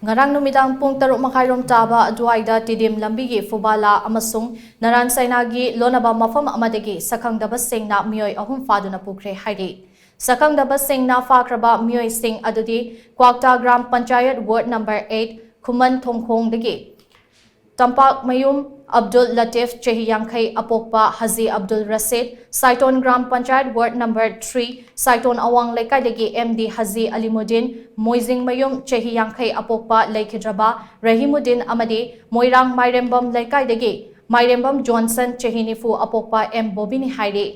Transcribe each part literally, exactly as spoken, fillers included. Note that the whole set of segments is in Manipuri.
ꯉꯔꯥꯡ ꯅꯨꯃꯤꯗꯥꯡ ꯄꯨꯡ ꯇꯔꯨꯛ ꯃꯈꯥꯏꯔꯣꯝ ꯇꯥꯕ ꯑꯗꯨꯋꯥꯏꯗ ꯇꯤꯗꯤꯝ ꯂꯝꯕꯤꯒꯤ ꯐꯨꯕꯥꯂꯥ ꯑꯃꯁꯨꯡ ꯅꯔꯥꯟ ꯁꯥꯏꯅꯥꯒꯤ ꯂꯣꯟꯅꯕ ꯃꯐꯝ ꯑꯃꯗꯒꯤ ꯁꯛꯈꯪꯗꯕꯁꯤꯡꯅ ꯃꯤꯑꯣꯏ ꯑꯍꯨꯝ ꯐꯥꯗꯨꯅ ꯄꯨꯈ꯭ꯔꯦ ꯍꯥꯏꯔꯤ꯫ ꯁꯛꯈꯪꯗꯕꯁꯤꯡꯅ ꯐꯥꯈ꯭ꯔꯕ ꯃꯤꯑꯣꯏꯁꯤꯡ ꯑꯗꯨꯗꯤ Kwakta gram panchayat ward number eight ꯈꯨꯃꯟ ꯊꯣꯡꯈꯣꯡꯗꯒꯤ ꯇꯝꯄꯥꯛꯃꯌꯨꯝ ꯑꯕꯗꯨꯜ ꯂꯇꯤꯐ, ꯆꯍꯤ ꯌꯥꯡꯈꯩ, ꯑꯄꯣꯛꯄ Haji Abdul Rashid, Saiton gram panchayat ward number three, Saiton ꯑꯋꯥꯡ ꯂꯩꯀꯥꯏꯗꯒꯤ ꯑꯦꯝ ꯗꯤ ꯍꯖꯤ ꯑꯂꯤꯃꯨꯗꯤꯟ, ꯃꯣꯏꯖꯤꯡꯃꯌꯨꯝ, ꯆꯍꯤ ꯌꯥꯡꯈꯩ, ꯑꯄꯣꯛꯄ ꯂꯩꯈꯤꯗ꯭ꯔꯕ ꯔꯍꯤꯃꯨꯗꯤꯟ ꯑꯃꯗꯤ ꯃꯣꯏꯔꯥꯡ ꯃꯥꯏꯔꯦꯝꯕꯝ ꯂꯩꯀꯥꯏꯗꯒꯤ ꯃꯥꯏꯔꯦꯝꯕꯝ ꯖꯣꯟꯁꯟ, ꯆꯍꯤ ꯅꯤꯐꯨ, ꯑꯄꯣꯛꯄ ꯑꯦꯝ ꯕꯣꯕꯤꯅꯤ ꯍꯥꯏꯔꯤ꯫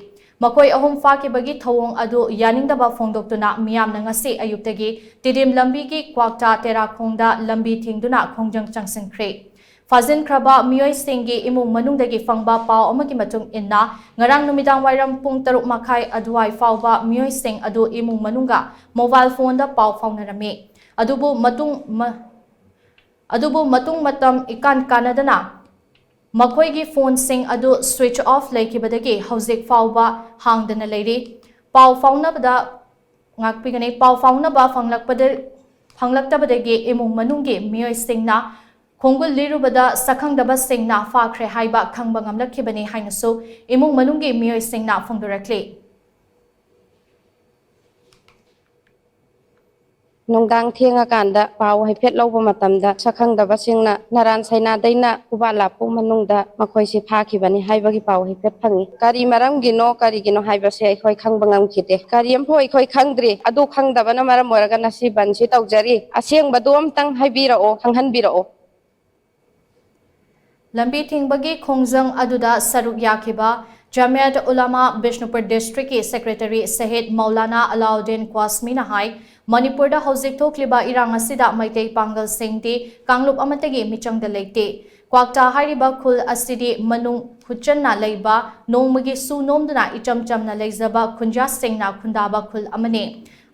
ꯃꯈꯣꯏ ꯑꯍꯨꯝ ꯐꯥꯈꯤꯕꯒꯤ ꯊꯧꯑꯣꯡ ꯑꯗꯨ ꯌꯥꯅꯤꯡꯗꯕ ꯐꯣꯡꯗꯣꯛꯇꯨꯅ ꯃꯤꯌꯥꯝꯅ ꯉꯁꯤ ꯑꯌꯨꯛꯇꯒꯤ ꯇꯤꯗꯤꯝ ꯂꯝꯕꯤꯒꯤ ꯀ꯭ꯋꯥꯛꯇꯥ ꯇꯦꯔꯥꯈꯣꯡꯗ ꯂꯝꯕꯤ ꯊꯤꯡꯗꯨꯅ ꯈꯣꯡꯖꯪ ꯆꯪꯁꯤꯟꯈ꯭ꯔꯦ꯫ ꯐꯥꯖꯤꯟꯈ꯭ꯔꯕ ꯃꯤꯑꯣꯏꯁꯤꯡꯒꯤ ꯏꯃꯨꯡ ꯃꯅꯨꯡꯗꯒꯤ ꯐꯪꯕ ꯄꯥꯎ ꯑꯃꯒꯤ ꯃꯇꯨꯡ ꯏꯟꯅ, ꯉꯔꯥꯡ ꯅꯨꯃꯤꯗꯥꯡ ꯋꯥꯏꯔꯝ ꯄꯨꯡ ꯇꯔꯨꯛ ꯃꯈꯥꯏ ꯑꯗꯨꯋꯥꯏ ꯐꯥꯎꯕ ꯃꯤꯑꯣꯏꯁꯤꯡ ꯑꯗꯨ ꯏꯃꯨꯡ ꯃꯅꯨꯡꯒ ꯃꯣꯕꯥꯏꯜ ꯐꯣꯟꯗ ꯄꯥꯎ ꯐꯥꯎꯅꯔꯝꯃꯤ꯫ ꯑꯗꯨꯕꯨ ꯃꯇꯨꯡ, ꯃ-, ꯑꯗꯨꯕꯨ ꯃꯇꯨꯡ ꯃꯇꯝ ꯏꯀꯥꯟ ꯀꯥꯟꯅꯗꯅ ꯃꯈꯣꯏꯒꯤ ꯐꯣꯟꯁꯤꯡ ꯑꯗꯨ ꯁ꯭ꯋꯤꯆ ꯑꯣꯐ ꯂꯩꯈꯤꯕꯗꯒꯤ ꯍꯧꯖꯤꯛ ꯐꯥꯎꯕ ꯍꯥꯡꯗꯅ ꯂꯩꯔꯤ꯫ ꯄꯥꯎ ꯐꯥꯎꯅꯕꯗ ꯉꯥꯛꯄꯤꯒꯅꯤ꯫ ꯄꯥꯎ ꯐꯥꯎꯅꯕ ꯐꯪꯂꯛꯄꯗ, ꯐꯪꯂꯛꯇꯕꯗꯒꯤ ꯏꯃꯨꯡ ꯃꯅꯨꯡꯒꯤ ꯃꯤꯑꯣꯏꯁꯤꯡꯅ ꯈꯣꯡꯒꯨꯜ ꯂꯤꯔꯨꯕꯗ ꯁꯛꯈꯪꯗꯕꯁꯤꯡꯅ ꯐꯥꯈ꯭ꯔꯦ ꯍꯥꯏꯕ ꯈꯪꯕ ꯉꯝꯂꯛꯈꯤꯕꯅꯤ ꯍꯥꯏꯅꯁꯨ ꯏꯃꯨꯡ ꯃꯅꯨꯡꯒꯤ ꯃꯤꯑꯣꯏꯁꯤꯡꯅ ꯐꯣꯡꯗꯣꯔꯛꯂꯤ꯫ ꯅꯨꯡꯗꯥꯡ ꯊꯦꯡꯉꯀꯥꯟꯗ ꯄꯥꯎ ꯍꯥꯏꯐꯦꯠ ꯂꯧꯕ ꯃꯇꯝꯗ, ꯁꯛꯈꯪꯗꯕꯁꯤꯡꯅ ꯅꯔꯥꯟ ꯁꯩꯅꯥꯗꯩꯅ ꯈꯨꯕꯥ ꯂꯥꯞꯄꯨ ꯃꯅꯨꯡꯗ ꯃꯈꯣꯏꯁꯤ ꯐꯥꯈꯤꯕꯅꯤ ꯍꯥꯏꯕꯒꯤ ꯄꯥꯎ ꯍꯥꯏꯐꯦꯠ ꯐꯪꯉꯤ꯫ ꯀꯔꯤ ꯃꯔꯝꯒꯤꯅꯣ, ꯀꯔꯤꯒꯤꯅꯣ ꯍꯥꯏꯕꯁꯦ ꯑꯩꯈꯣꯏ ꯈꯪꯕ ꯉꯝꯈꯤꯗꯦ꯫ ꯀꯔꯤ ꯑꯃꯐꯥꯎ ꯑꯩꯈꯣꯏ ꯈꯪꯗ꯭ꯔꯤ꯫ ꯑꯗꯨ ꯈꯪꯗꯕꯅ ꯃꯔꯝ ꯑꯣꯏꯔꯒ ꯉꯁꯤ ꯕꯟꯁꯤ ꯇꯧꯖꯔꯤ꯫ ꯑꯁꯦꯡꯕꯗꯨ ꯑꯝꯇꯪ ꯍꯥꯏꯕꯤꯔꯛꯑꯣ, ꯈꯪꯍꯟꯕꯤꯔꯛꯑꯣ꯫ ꯂꯝꯕꯤ ꯊꯤꯡꯕꯒꯤ ꯈꯣꯡꯖꯪ ꯑꯗꯨꯗ ꯁꯔꯨꯛ ꯌꯥꯈꯤꯕ ꯖꯃꯤꯌꯠ ꯎꯂꯃꯥ ꯕꯤꯁꯅꯨꯄꯨꯔ ꯗꯤꯁꯇ꯭ꯔꯤꯛꯀꯤ ꯁꯦꯀ꯭ꯔꯦꯇꯔꯤ ꯁꯍꯤꯗ ꯃꯧꯂꯥꯅꯥ ꯑꯂꯥꯎꯗꯤꯟ ꯀ꯭ꯋꯥꯁꯃꯤꯅ ꯍꯥꯏ, ꯃꯅꯤꯄꯨꯔꯗ ꯍꯧꯖꯤꯛ ꯊꯣꯛꯂꯤꯕ ꯏꯔꯥꯡ ꯑꯁꯤꯗ ꯃꯩꯇꯩ ꯄꯥꯡꯒꯜꯁꯤꯡꯗꯤ ꯀꯥꯡꯂꯨꯞ ꯑꯃꯠꯇꯒꯤ ꯃꯤꯆꯪꯗ ꯂꯩꯇꯦ꯫ ꯀ꯭ꯋꯥꯛꯇꯥ ꯍꯥꯏꯔꯤꯕ ꯈꯨꯜ ꯑꯁꯤꯗꯤ ꯃꯅꯨꯡ ꯍꯨꯠꯆꯟꯅ ꯂꯩꯕ, ꯅꯣꯡꯃꯒꯤ ꯁꯨ ꯅꯣꯝꯗꯨꯅ ꯏꯆꯝ ꯆꯝꯅ ꯂꯩꯖꯕ ꯈꯨꯟꯖꯥꯁꯤꯡꯅ ꯈꯨꯟꯗꯥꯕ ꯈꯨꯜ ꯑꯃꯅꯤ꯫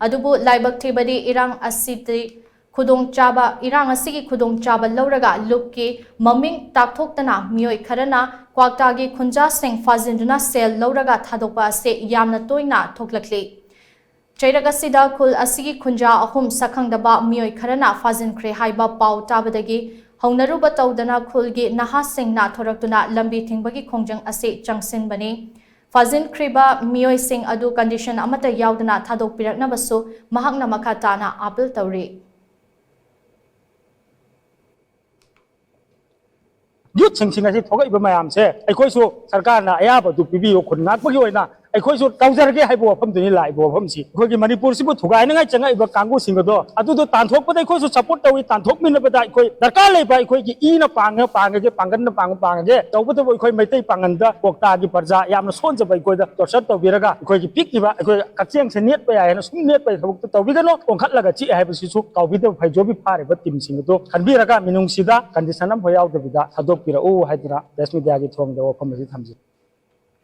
ꯑꯗꯨꯕꯨ ꯂꯥꯏꯕꯛ ꯊꯤꯕꯗꯤ ꯏꯔꯥꯡ ꯑꯁꯤꯗꯤ ꯈꯨꯗꯣꯡꯆꯥꯕ, ꯏꯔꯥꯡ ꯑꯁꯤꯒꯤ ꯈꯨꯗꯣꯡꯆꯥꯕ ꯂꯧꯔꯒ ꯂꯨꯞꯀꯤ ꯃꯃꯤꯡ ꯇꯥꯛꯊꯣꯛꯇꯅ ꯃꯤꯑꯣꯏ ꯈꯔꯅ ꯀ꯭ꯋꯥꯛꯇꯥꯒꯤ ꯈꯨꯟꯖꯥꯁꯤꯡ ꯐꯥꯖꯤꯟꯗꯨꯅ ꯁꯦꯜ ꯂꯧꯔꯒ ꯊꯥꯗꯣꯛꯄ ꯑꯁꯤ ꯌꯥꯝꯅ ꯇꯣꯏꯅ ꯊꯣꯛꯂꯛꯂꯤ꯫ ꯆꯩꯔꯛ ꯑꯁꯤꯗ ꯈꯨꯜ ꯑꯁꯤꯒꯤ ꯈꯨꯟꯖꯥ ꯑꯍꯨꯝ ꯁꯛꯈꯪꯗꯕ ꯃꯤꯑꯣꯏ ꯈꯔꯅ ꯐꯥꯖꯤꯟꯈ꯭ꯔꯦ ꯍꯥꯏꯕ ꯄꯥꯎ ꯇꯥꯕꯗꯒꯤ ꯍꯧꯅꯔꯨꯕ ꯇꯧꯗꯅ ꯈꯨꯜꯒꯤ ꯅꯍꯥꯁꯤꯡꯅ ꯊꯣꯔꯛꯇꯨꯅ ꯂꯝꯕꯤ ꯊꯤꯡꯕꯒꯤ ꯈꯣꯡꯖꯪ ꯑꯁꯤ ꯆꯪꯁꯤꯟꯕꯅꯤ꯫ ꯐꯥꯖꯤꯟꯈ꯭ꯔꯤꯕ ꯃꯤꯑꯣꯏꯁꯤꯡ ꯑꯗꯨ condition ꯑꯃꯠꯇ ꯌꯥꯎꯗꯅ ꯊꯥꯗꯣꯛꯄꯤꯔꯛꯅꯕꯁꯨ ꯃꯍꯥꯛꯅ ꯃꯈꯥ ꯇꯥꯅ appeal ꯇꯧꯔꯤ꯫ ꯌꯨꯠꯁꯤꯡꯁꯤꯡ ꯑꯁꯤ ꯊꯣꯛꯂꯛꯏꯕ ꯃꯌꯥꯝꯁꯦ ꯑꯩꯈꯣꯏꯁꯨ ꯁꯔꯀꯥꯔꯅ ꯑꯌꯥꯕꯗꯨ ꯄꯤꯕꯤꯌꯨ, ꯈꯨꯟ ꯉꯥꯛꯄꯒꯤ ꯑꯣꯏꯅ ꯑꯩꯈꯣꯏꯁꯨ ꯇꯧꯖꯔꯒꯦ ꯍꯥꯏꯕ ꯋꯥꯐꯝꯗꯨꯅꯤ ꯂꯥꯛꯏꯕ ꯋꯥꯐꯝꯁꯤ꯫ ꯑꯩꯈꯣꯏꯒꯤ ꯃꯅꯤꯄꯨꯔꯁꯤꯕꯨ ꯊꯨꯒꯥꯏꯅꯉꯥꯏ ꯆꯪꯉꯛꯏꯕ ꯀꯥꯡꯕꯨꯁꯤꯡ ꯑꯗꯣ ꯑꯗꯨꯗꯣ ꯇꯥꯟꯊꯣꯛꯄꯗ ꯑꯩꯈꯣꯏꯁꯨ support ꯇꯧꯏ, ꯇꯥꯟꯊꯣꯛꯃꯤꯟꯅꯕꯗ ꯑꯩꯈꯣꯏ ꯗꯔꯀꯥꯔ ꯂꯩꯕ ꯑꯩꯈꯣꯏꯒꯤ ꯏꯅ ꯄꯥꯡꯉ ꯄꯥꯡꯉꯒꯦ, ꯄꯥꯡꯒꯜꯅ ꯄꯥꯡꯉ ꯄꯥꯡꯉꯒꯦ, ꯇꯧꯕꯇꯕꯨ ꯑꯩꯈꯣꯏ ꯃꯩꯇꯩ ꯄꯥꯡꯒꯜꯗ ꯀꯣꯛꯇꯥꯒꯤ ꯄ꯭ꯔꯖꯥ ꯌꯥꯝꯅ ꯁꯣꯟꯖꯕ ꯑꯩꯈꯣꯏꯗ torture ꯇꯧꯕꯤꯔꯒ ꯑꯩꯈꯣꯏꯒꯤ ꯄꯤꯛꯂꯤꯕ ꯑꯩꯈꯣꯏ ꯀꯛꯆꯦꯡꯁꯦ ꯅꯦꯠꯄ ꯌꯥꯏ ꯍꯥꯏꯅ ꯁꯨꯝ ꯅꯦꯠꯄꯒꯤ ꯊꯕꯛꯇꯣ ꯇꯧꯕꯤꯒꯅꯨ, ꯀꯣꯟꯈꯠꯂꯒ ꯆꯤꯛꯑꯦ ꯍꯥꯏꯕꯁꯤꯁꯨ ꯀꯥꯎꯕꯤꯗꯕ ꯐꯩ꯫ ꯖꯣꯕꯤ ꯐꯥꯔꯤꯕ teamꯁꯤꯡ ꯑꯗꯨ ꯈꯟꯕꯤꯔꯒ ꯃꯤꯅꯨꯡꯁꯤꯗ condition ꯑꯃꯐꯥꯎ ꯌꯥꯎꯗꯕꯤꯗ ꯊꯥꯗꯣꯛꯄꯤꯔꯛꯎ ꯍꯥꯏꯗꯨꯅ press mediaꯒꯤ ꯊꯣꯡꯗ ꯋꯥꯐꯝ ꯑꯁꯤ ꯊꯝꯖꯩ꯫